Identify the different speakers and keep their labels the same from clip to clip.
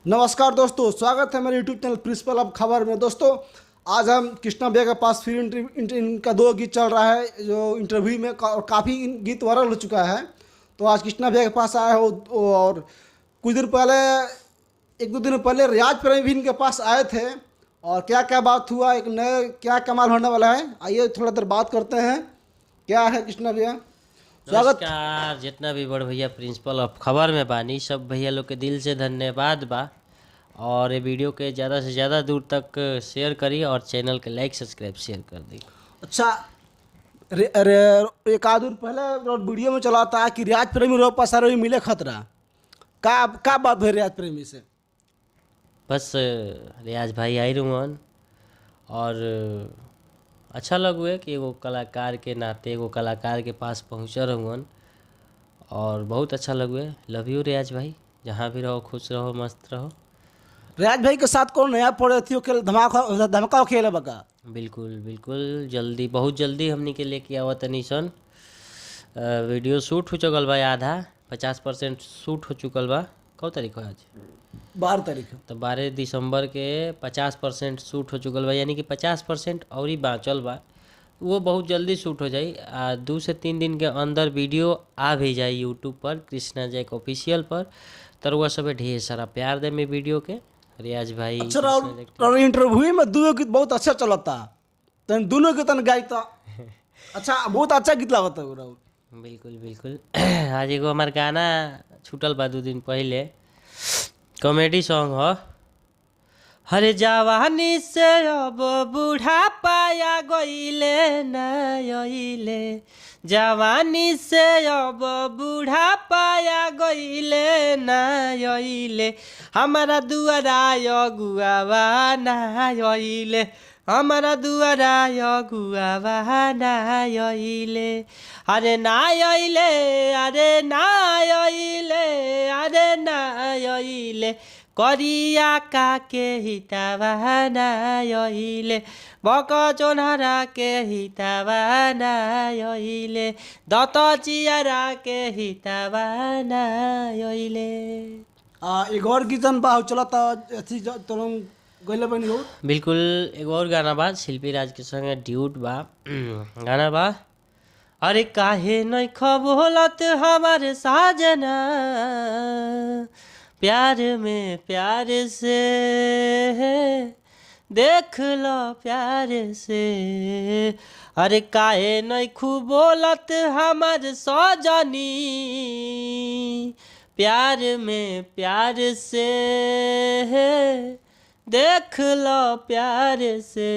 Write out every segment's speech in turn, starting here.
Speaker 1: नमस्कार दोस्तों, स्वागत है मेरे यूट्यूब चैनल प्रिंसिपल ऑफ खबर में। दोस्तों आज हम कृष्णा भैया के पास फिर इनका दो गीत चल रहा है जो इंटरव्यू में और काफ़ी गीत वायरल हो चुका है। तो आज कृष्णा भैया के पास आए हो और कुछ दिन पहले, एक दो दिन पहले रियाज प्रेमी भी इनके पास आए थे और क्या क्या बात हुआ, एक नए क्या कमाल होने वाला है, आइए थोड़ा देर बात करते हैं। क्या है कृष्णा भैया, स्वागत।
Speaker 2: नमस्कार। जितना भी बड़ भैया प्रिंसिपल ऑफ खबर में बानी, सब भैया लोग के दिल से धन्यवाद बा। और ये वीडियो के ज़्यादा से ज़्यादा दूर तक शेयर करी और चैनल के लाइक सब्सक्राइब शेयर कर दी।
Speaker 1: अच्छा, रे, एक आध दिन पहले वीडियो में चला था कि रियाज प्रेमी रो पसारो मिले खतरा, का बात भई रियाज प्रेमी से?
Speaker 2: बस रियाज भाई आई रहन और अच्छा लगुए कि एगो कलाकार के नाते एगो कलाकार के पास पहुँच रहन और बहुत अच्छा लगुए। लव you रियाज भाई, जहाँ भी रहो खुश रहो मस्त रहो।
Speaker 1: रियाज भाई के साथ कौन नया पड़े थी खेल धमाका धमाका खेल बका?
Speaker 2: बिल्कुल बिल्कुल, जल्दी बहुत जल्दी हमनी के लेके आवा तनी सन। वीडियो शूट हो चुकल बा, आधा 50% शूट हो चुकल बा। कौ तारीख हो आज?
Speaker 1: 12 तारीख।
Speaker 2: तो 12 दिसंबर के 50% शूट हो चुकल बा, यानी कि 50% और ही बाँचल बा, वो बहुत जल्दी शूट हो जाई। आ 2 से 3 दिन के अंदर वीडियो आ भी जाई यूट्यूब पर कृष्णा जैक ऑफिशियल पर। तरुआ सब ढेर सारा प्यार दे में वीडियो के रियाज भाई।
Speaker 1: अच्छा, और इंटरव्यू में दोनों गीत बहुत अच्छा चलता, तन दोनों के तन गायता अच्छा, बहुत अच्छा गीत लागता राहुल।
Speaker 2: बिल्कुल बिल्कुल। आज एगो हमार गाना छूटल बा 2 दिन पहले, कॉमेडी सॉन्ग हो। हरे जवानी से अब बूढ़ा पाया गईले नईले, जवानी से अब बूढ़ा पाया गईले नईले, हमारा दुआरा अगुआवा नईले, हमारा दुआरा अगुआवा नईले, अरे नाईले, अरे नाईले, अरे नाईले, करिया का के हितावा नाइले, बक चोनहरा के हितावा नाइले, दत चियारा के हितावा नाइले।
Speaker 1: एक और गीतन बा चलता अथी तुम गइले बनी हो?
Speaker 2: बिल्कुल, एक और गाना बा शिल्पी राज के संगे ड्यूट बा गाना बा। अरे काहे नहीं खबोलत हमारे साजना, प्यार में प्यार से देख लो प्यार से, अरे काहे नहीं खूब बोलत हमार सजनी, प्यार में प्यार से देख लो प्यार से।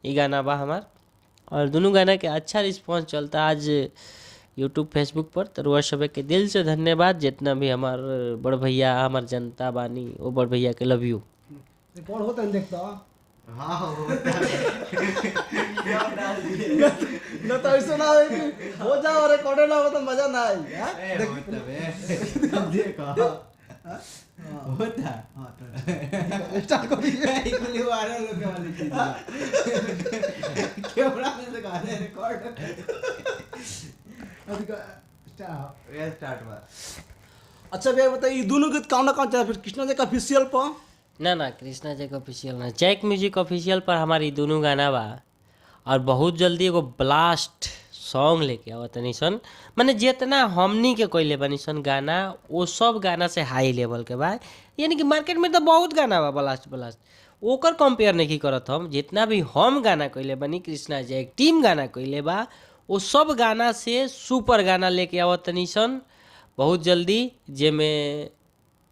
Speaker 2: ये गाना बा हमार और दोनों गाना के अच्छा रिस्पॉन्स चलता आज यूट्यूब फेसबुक पर। तो सब के दिल से धन्यवाद, जितना भी हमार बड़ भैया हमार जनता बानी वो बड़ भैया के लव you.
Speaker 1: Record होता है देखता?
Speaker 3: हाँ होता है।
Speaker 1: न तो ऐसा ना हो कि हो जाओ और रिकॉर्ड ना हो तो मजा ना आए।
Speaker 3: देखो होता हां तो
Speaker 1: स्टार्ट कर दिए।
Speaker 3: इकली वायरल होने वाली चीज है। कैमरा में से गाने रिकॉर्ड स्टार्ट हुआ।
Speaker 1: अच्छा भैया बताइए, दोनों गीत कौन कौन चाहे फिर कृष्णा जैक ऑफिशियल पर?
Speaker 2: ना ना, कृष्णा जैक ऑफिशियल ना, जैक म्यूजिक ऑफिशियल पर हमारी दोनों गाना बा। और बहुत जल्दी एगो ब्लास्ट सॉन्ग लेके आवा तनी सन, माने जितना हमनी के कोइले बनी सन गाना वो सब गाना से हाई लेवल के बा। यानी कि मार्केट में तो बहुत गाना बा ब्लास्ट ब्लास्ट, ओकर कंपेयर नहीं करत हम। जितना भी हम गाना कोइले बनी कृष्णा जैक टीम गाना कोइले बा वो सब गाना से सुपर गाना लेके आवत तनी सन बहुत जल्दी, जेमे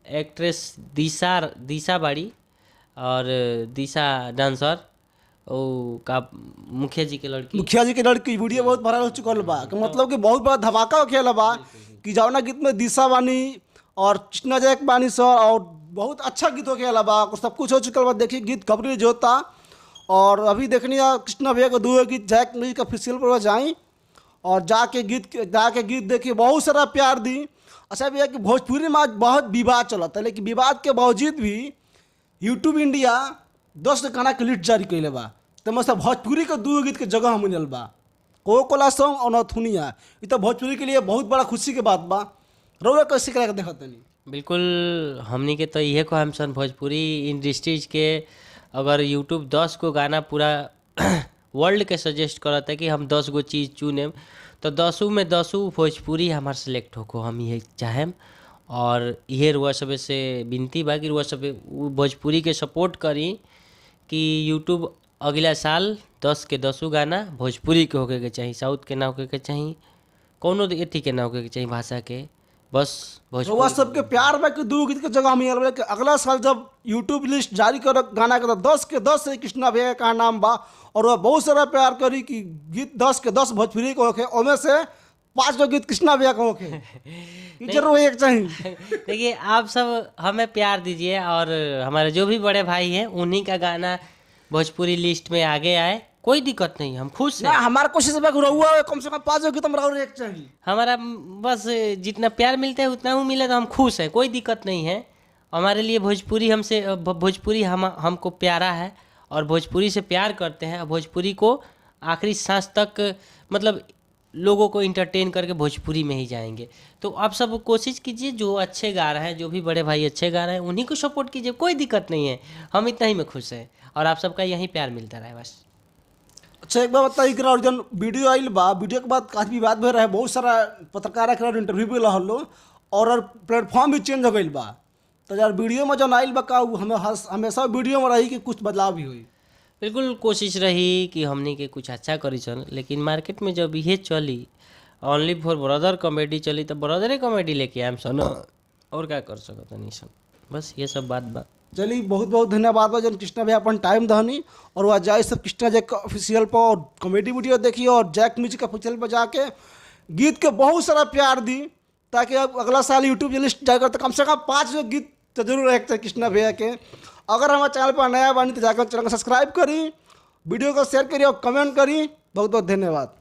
Speaker 2: एक्ट्रेस दिशा दिशा बाड़ी और दिशा डांसर ओ का मुखिया जी के लड़की,
Speaker 1: मुखिया जी के लड़की वीडियो बहुत वायरल हो चुकल बा। कि मतलब कि बहुत बड़ा धमाका खेल बा कि जौना गीत में दिशा बानी और कृष्णा जैक बानी सर और बहुत अच्छा गीत हो खेला बा और सब कुछ हो चुकल बा। देखिए गीत कब रिलीज होता और अभी देखनी कृष्णा भैया को दो गीत जैक म्यूजिक ऑफिशियल पर जाई और जाके गीत देखिए, बहुत सारा प्यार दी। अच्छा भैया कि भोजपुरी में आज बहुत विवाद चलता है, लेकिन विवाद के बावजूद भी यूट्यूब इंडिया 10 गाना के लिस्ट जारी कैले बा। तो मतलब भोजपुरी के 2 गीत के जगह मिलल बा, कोको कोला सॉन्ग और नथुनिया। ये तो भोजपुरी के लिए बहुत बड़ा खुशी के बात बा। रउआ कैसे करा के देखत तनी?
Speaker 2: बिल्कुल, हमनी के तो इहे कहम सन भोजपुरी इंडस्ट्रीज के अगर यूट्यूब 10 गो गाना पूरा वर्ल्ड के सजेस्ट करत है कि हम 10 गो चीज़ चुनेम तो 10 में 10 भोजपुरी हमार सेलेक्ट होको, हम इहे चाहेम। और इहे रुआ सब से विनती बा कि रुआ सब भोजपुरी के सपोर्ट करी कि यूट्यूब अगला साल 10 के 10 गाना भोजपुरी के होके के चाही, साउथ के ना होके के चाही, कोनो अथी के ना होके के चाही भाषा के, बस
Speaker 1: रउआ सबके प्यार बा कि 2 गीत के जगह हम आयल कि अगला साल जब यूट्यूब लिस्ट जारी कर गाना के तो 10 के 10 से कृष्णा भैया का नाम बा और वह बहुत सारा प्यार करी कि गीत 10 के 10 भोजपुरी के होखे, ओमे से 5 गो गीत कृष्णा भैया के होखे, जरूर एक चाहिए।
Speaker 2: देखिए आप सब हमें प्यार दीजिए और हमारे जो भी बड़े भाई हैं उन्हीं का गाना भोजपुरी लिस्ट में आगे आए, कोई दिक्कत नहीं, हम खुश हैं।
Speaker 1: हमारा कोशिश है रहुआ कम से कम 5 गो गीत हमरा और एक चाहिए।
Speaker 2: हमारा बस जितना प्यार मिलता है उतना ही मिले तो हम खुश हैं, कोई दिक्कत नहीं है हमारे लिए। भोजपुरी हमसे भोजपुरी हमको प्यारा है और भोजपुरी से प्यार करते हैं और भोजपुरी को आखिरी सांस तक मतलब लोगों को इंटरटेन करके भोजपुरी में ही जाएंगे। तो आप सब कोशिश कीजिए, जो अच्छे गा रहे हैं, जो भी बड़े भाई अच्छे गा रहे हैं उन्हीं को सपोर्ट कीजिए, कोई दिक्कत नहीं है, हम इतना ही में खुश हैं और आप सबका यही प्यार मिलता रहे बस।
Speaker 1: अच्छा एक बार बताइए कि और जन वीडियो आइल बा, वीडियो के बाद काफ़ी विवाद भी रहे, बहुत सारा पत्रकार के इंटरव्यू भी रहा और प्लेटफॉर्म भी चेंज हो गई बा, तो यार वीडियो में जन आइल बा का हमें हमेशा वीडियो में रही कि कुछ बदलाव भी हुई?
Speaker 2: बिल्कुल कोशिश रही कि हमनी के कुछ अच्छा करी सन, लेकिन मार्केट में जब ये चली ओनली फॉर ब्रदर कॉमेडी चली तो ब्रदरे कॉमेडी लेके आम सन, और क्या कर सकत नहीं सन, बस ये सब बात बा।
Speaker 1: चलिए बहुत बहुत धन्यवाद बा जन कृष्णा भैया अपन टाइम दहनी और वह जाए सब कृष्णा जैक ऑफिशियल पर और कॉमेडी वीडियो देखी और जैक म्यूजिक ऑफिशियल पर जाके गीत के बहुत सारा प्यार दी ताकि अब अगला साल यूट्यूब लिस्ट जाकर तो कम से कम 5 गो गीत तो जरूर रहे कृष्णा भैया के। अगर हमारे चैनल पर नया बानी तो जाकर चैनल को सब्सक्राइब करी, वीडियो को शेयर करी और कमेंट करी। बहुत बहुत धन्यवाद।